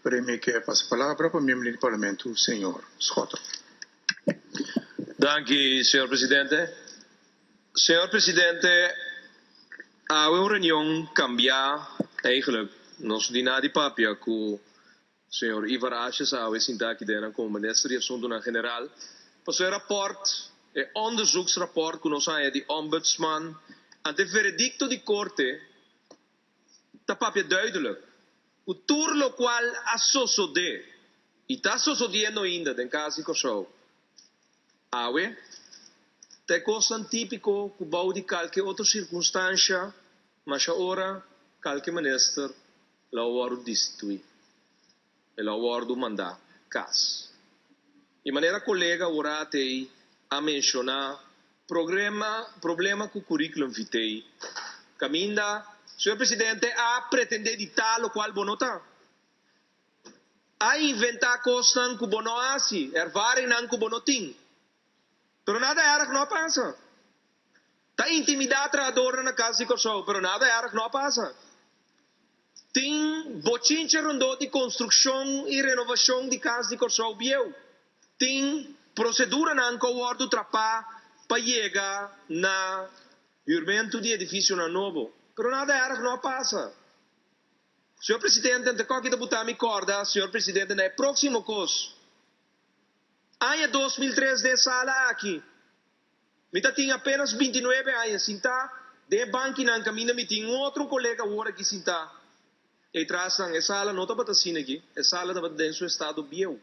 Pero mi ke pasa palabra pa miembro di Parlamento, señor Schotte. Danki, señor presidente. Señor presidente, awe un reunion cambia eigenlijk. Nos di nada di papia cu señor Ivar Asjes awe sinta aki den como minister di Asuntonan General. Pasobra e rapport, e onderzoeksrapport cu nos haya di Ombudsman, ante veredicto di corte, ta papia duidelijk ku tur lokual a sosodé i ta sosodiendo ainda den Kas di Kòrsou awe ta e kosnan típiko ku bou di kalke otro sirkunstansha masha ora kalke minister lo a wòrdu destituí, e lo a wòrdu mandá kas. I manera kolega Horatey a menshoná progrema problema ku curriculum vitae kaminda señor presidente a pretendé di ta lokual bo no ta. A inventá kosnan ku bo no hasi, ervaringnan ku bo no tin. Pero nada erg no a pasa. Ta intimidá trahadornan na Kas di Kòrsou, pero nada erg no a pasa. Tin bochincha rondó di konstrukshon i renovashon di Kas di Kòrsou bieu. Tin proseduranan ku a wòrdu trapá pa yega na hürmentu di edifisionan nobo, pero nada erg no a pasa. Señor Presidente, ante kòki ta buta mi kòrda, señor Presidente, na e próksimo kos. Aña 2003 den e sala aki. Mi ta tin apenas 29 aña sintá den e bankinan kaminda mi tin un otro kolega awor aki sintá ei trasnan. E sala no tabata asina aki, e sala tabata den su estado bieu.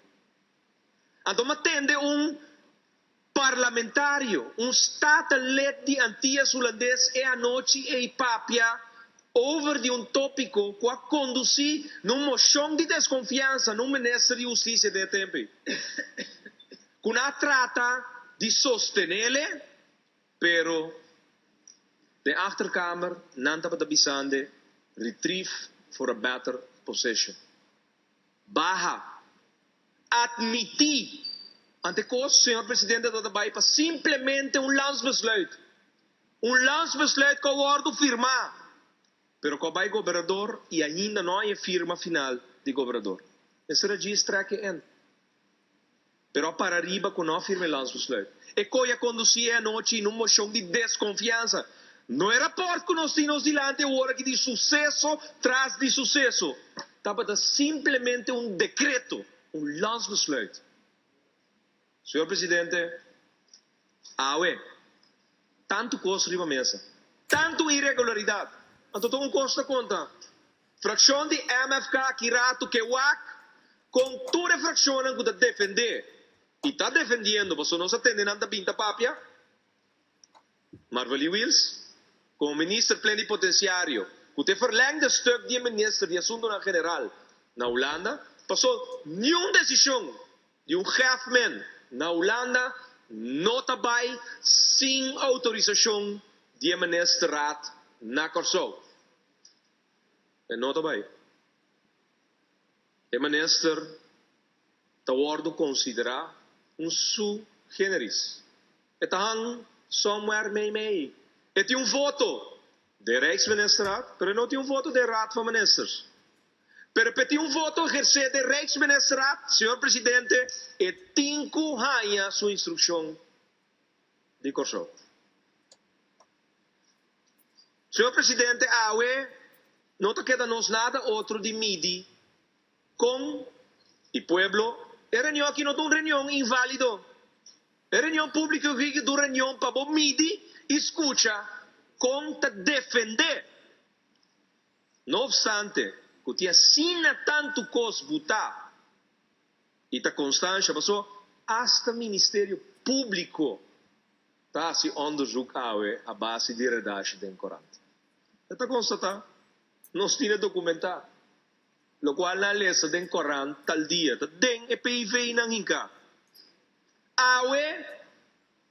Anto mi a tende un parlamentario, un statenlid di Antillas Hulandes e anochi ei papia over di un tópiko ku a kondusí na un moshon di deskonfiansa na un minister di hustisia den e tempu ei. Ku nan a trata di sostenele, pero den achterkamer nan tabata bisande retrieve for a better position. Baha. Admiti. Ante kos, señor presidente, tabata bai pa simplemente un landsbesluit. Un landsbesluit ku a wòrdu firmá, pero ku a bai gobernador i ainda no a e firma final di gobernador. Mester a djis trek e en. Pero a para riba ku no a firma e landsbesluit. E koi a kondusí e anochi na un moshon di deskonfiansa. No e rapòrt ku nos tin nos dilanti awor aki di suseso tras di suseso. Tabata simplemente un dekreto, un landsbesluit. Señor Presidente, awe tantu kos riba mesa, tantu iregularidat, anto ta un kos ta konta. Frakshon di MFK ki ratu ke wak kon tur e frakshonnan ku ta defendé i ta defendiendo pasobra nos a tende nan ta bin ta papia. Marvely Wiels, komo minister plenipotensiario ku ta e verlengde stuk di e minister di Asuntonan General na Hulanda, pasobra niun desishon di un hefmen na Hulanda no ta bai sin outorisashon di e ministerraad na Kòrsou. E no ta bai. E minister ta wòrdu konsiderá un su generis. E ta hang somewhere meimei. E tin un voto den Rijksministerraad, pero e no tin un voto den Raad van Ministers. Pero p'e tin un voto ehersé den Rijksministerraad, señor presidente, e tin ku haña su instrukshon di Kòrsou. Señor presidente, awe no ta keda nos nada otro di midi kon i pueblo. E reunion aki no ta un reunion inválido. E reunion públiko aki ta un reunion pa bo midi i skucha kon ta defendé. No opstante ku tin asina tantu kos butá i ta konstansha paso asta Ministerio Públiko ta hasi onderzoek awe a base di redashi den korant. E ta konstatá, Nos tin e dokumentá. Lokual nan a lesa den korant tal dia ta den e PIV-nan hinká. Awe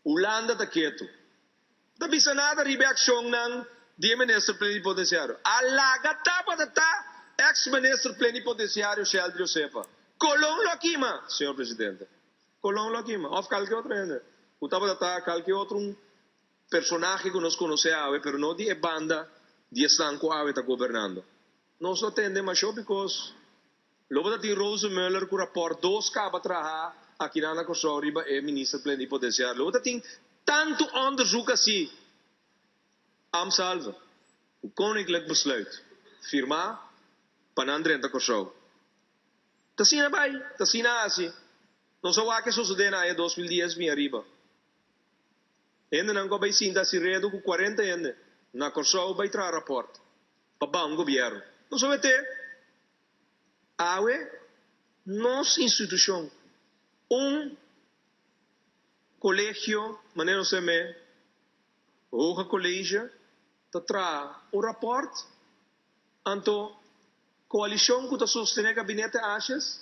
Hulanda ta ketu. Ta bisa nada riba e akshonnan di e minister plenipotensiario. A laga tabata ta eks minister plenipotensiario Sheldry Josefa. Colon lo a kima, señor presidente. Colon lo a kima. Òf kalke otro hende ku tabata ta kalke otro un personahe ku nos konosé awe, pero no di e banda di esnan ku awe ta gobernando. Nos lo tende masho bikos. Lo bo ta tin Rosenmöller ku rapòrt dos kaba traha akinan na Kòrsou riba e minister plenipotensiario. Lo bo ta tin tantu òndersuk asi. Ambtshalve, ku Koninklijk Besluit firmá pa nan drenta Kòrsou. Ta asina bai, ta asina hasi. Nos a wak e sosodé na aña 2010 bin ariba. Hendenan ku a bai sinta hasi redu ku 40 hende na Kòrsou bai traha rapòrt pa baha un gobièrnu. Nos a wet'é. Awe nos institushon, un kolegio, manera nos ta yam'é, Hoge College, ta traha un rapòrt, anto koalishon ku ta sostené gabinete Asjes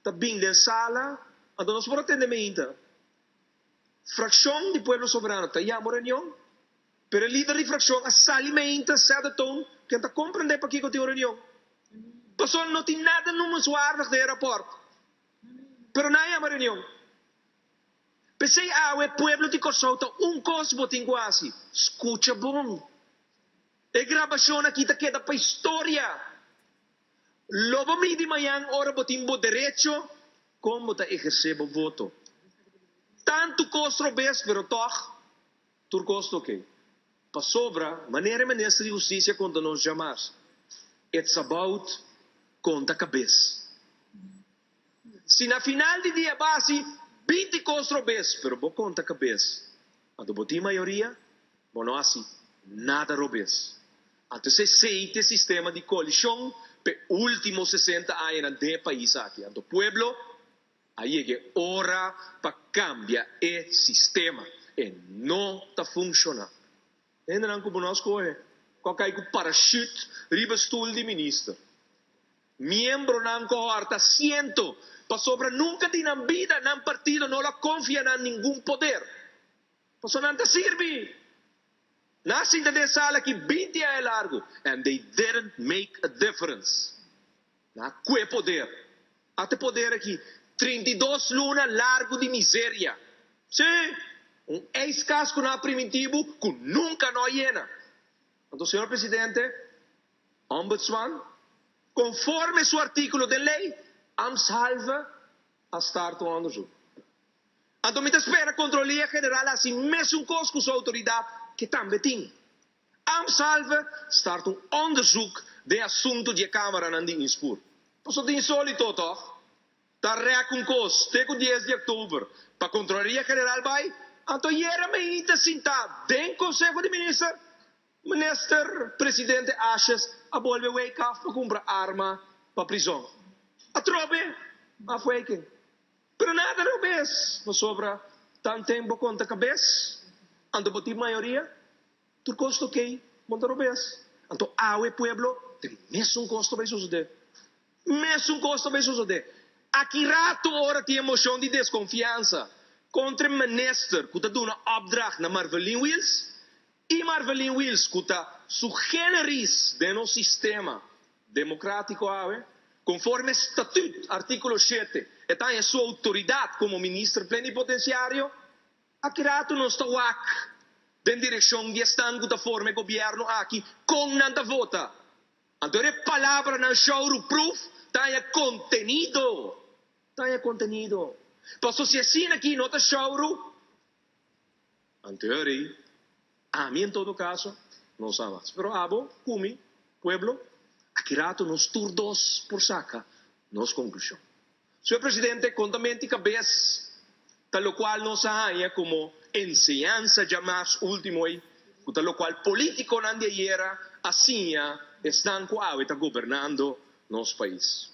ta bin den sala, anto nos por a tende meinta. Frakshon di Pueblo Soberano ta yama un reunion, pero e lider di frakshon a sali meinta set de toon ken ta komprendé pakiko tin un reunion. Pasobra no tin nada noemenswaardig den e rapòrt, pero nan a yama reunion. P'esei awe pueblo di Kòrsou ta un kos bo tin ku hasi, skucha bon. E grabashon aki ta keda pa historia. Lo bo midi mañan ora bo tin bo derecho kon bo ta ehersé bo voto. Tantu kos robes pero tòg tur kos ta oke. Pasobra manera e minister di hustisia konta nos djamas, it's about konta kabes. Si na final di dia bo hasi 20 kos robes pero bo konta kabes, anto bo tin mayoria, bo no hasi nada robes. Anto esei ta e sistema di koalishon p'e ultimo 60 añanan den e pais aki. Anto pueblo a yega e ora pa kambia e sistema. E no ta funshoná. Hendenan ku bo no a skohe, ku a kai ku parashut riba stul di minister. Miembronan ku a hòrta asiento pasobra nunka di nan bida nan partido no lo a konfia nan ningun poder. Pasobra nan ta sirbi. Nan a sinta den e sala aki 20 aña largu and they didn't make a difference. Nan a kue poder. Ata e poder aki, 32 luna largu di miseria. Sí, un ijskas ku nan a priminti bo ku nunka no a yena. Anto, señor Presidente, Ombudsman, konforme su artíkulo den lei, ambtshalve a start un onderzoek. Anto mi ta spera Kontrolia General hasi mesun kos ku su outoridat ke tambe tin. Ambtshalve start un onderzoek den asuntu di e kameranan di inspoor. Pasobra ta insolito tòg? Ta rèk un kos te ku 10 di òktober pa Kontrolaria General bai, anto yera mi ta sintá den Konseho di Minister. Minister Presidente Asjes a bolbe wake af pa kumpra arma pa prizon. Atrobe afwijking. Pero nada robes, pasobra tanten bo konta kabes, anto bo tin mayoria, tur kos ta okey, bo no ta robes. Anto awe pueblo den mesun kos ta bay sosode. Mesun kos ta bay sosode. Aki rato ora tin e mocion di desconfiansa contra e minister cu ta duna opdracht na Marveline Wiels, I Marveline Wiels ku ta su generis den nos sistema demokratiko awe, konforme Statut artíkulo 7 e ta haña su outoridat komo minister plenipotensiario, aki ratu nos ta wak den direkshon di esnan ku ta forma e gobièrnu aki kon nan ta vota. Anto e palabranan shouru proof ta haña kontenido, ta haña kontenido. Paso si asina aki no ta shouru, Anteori, ami en todo caso no sa mas. Pero abo cu mi, pueblo, aki rato nos tur dos por saca nos conclusion. Señor Presidente, contamenti cabes ta locual nos a haña como enseñansa djamas ultimo ey, cu ta locual politiconan di ayera a siña esnan cu awe ta gobernando nos pais.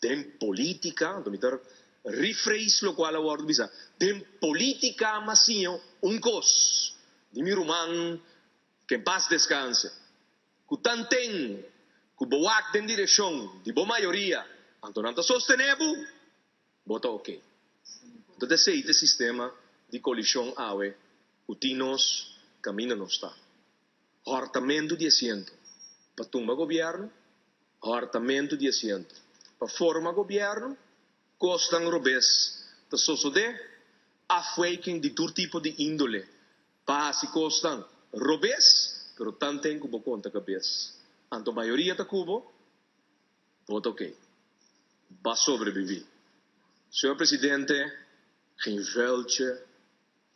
Den politica, anto mi ta rephrase locual a wordo bisa, den politica m'a siña un cos di mi ruman que en paz descanse, cu tanten cu bo wak den direccion di bo mayoria, anto nan ta sostene bo, bo ta ok. Anto ta esey ta e sistema di coalicion awe cu tin nos caminda nos ta. Hortamentu di asiento pa tumba gobierno, hortamentu di asiento pa forma gobierno, cosnan robes ta sosode, afwijking di tur tipo di indole pa haci cosnan robes, pero tanten cu bo conta cabes, anto mayoria ta cu bo, bo ta ok. Bo a sobreviví. Señor Presidente, geen vuiltje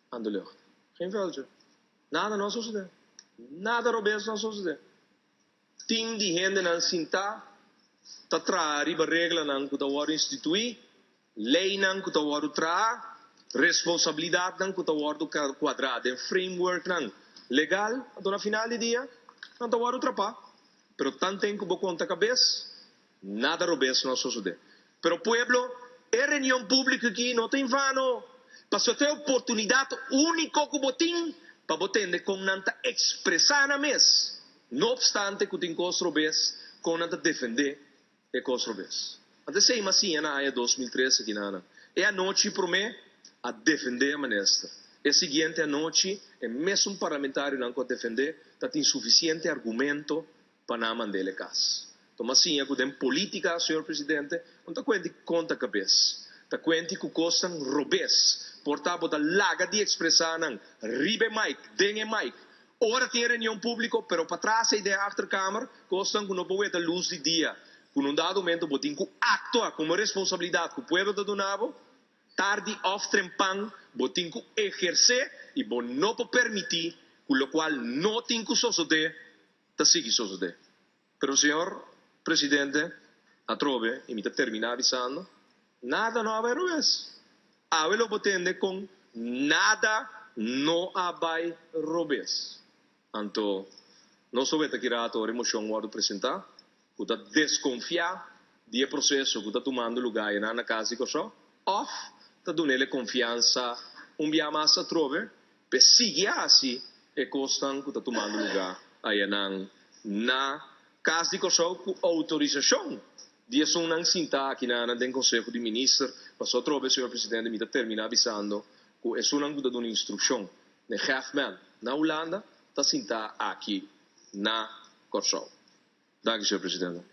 aan de lucht. Geen vuiltje. Nada no a sosodé. Nada robes no a sosodé. Tin di hendenan sintá ta traha riba reglanan ku ta wòrdu instituí, leinan ku ta wòrdu traha, responsabilidatnan ku ta wòrdu kuadrá den frameworknan legal, anto na final di dia nan ta wòrdu trapá. Pero tanten ku bo konta kabes, nada robes no a sosodé. Pero pueblo, e reunion públiko aki no ta en vano, pasobra ta e oportunidat úniko ku bo tin pa bo tende kon nan ta ekspresá nan mes, no opstante ku tin kos robes, kon nan ta defendé e kos robes. Anto esei m'a siña na aña 2003 aki na nan. E anochi promé a defendé e minister. E siguiente anochi e mesun parlamentarionan ku a defendé ta tin sufisiente argumento pa nan mand'el e kas. Tuma siña ku den polítika, señor presidente, no ta kuenti konta kabes. Ta kuenti ku kosnan robes. Por ta bo ta laga di ekspresá nan riba e mic, den e mic, ora tin e reunion públiko, pero patras ei den achterkamer, kosnan ku no por weta lus di dia, ku na un dado momento bo tin ku aktua komo responsabilidat ku pueblo ta duna bo, tardi òf trempan bo tin ku ehersé i bo no por permití ku lokual no tin ku sosodé ta sigui sosodé. Pero señor Presidente, atrobe, y mi ta termina bisando, nada no a bay robes. Awe lo bo tende con nada no a bay robes. Anto, nos lo weta ki rato ora e mocion wordo presenta, cu ta desconfia di e proceso cu ta tumando lugar enan na Cas di Corsou, of ta dunele confiansa un bia mas atrobe P'e sigui hasi e kosnan ku ta tumando lugá ayanan na Kas di Kòrsou ku outorisashon di esunnan sintá akinanan den Konseho di Minister. Pasobra atrobe, señor Presidente, mi ta terminá bisando ku esunnan ku ta duna instrukshon n'e hefman na Hulanda ta sintá aki na Kòrsou. Danki, señor Presidente.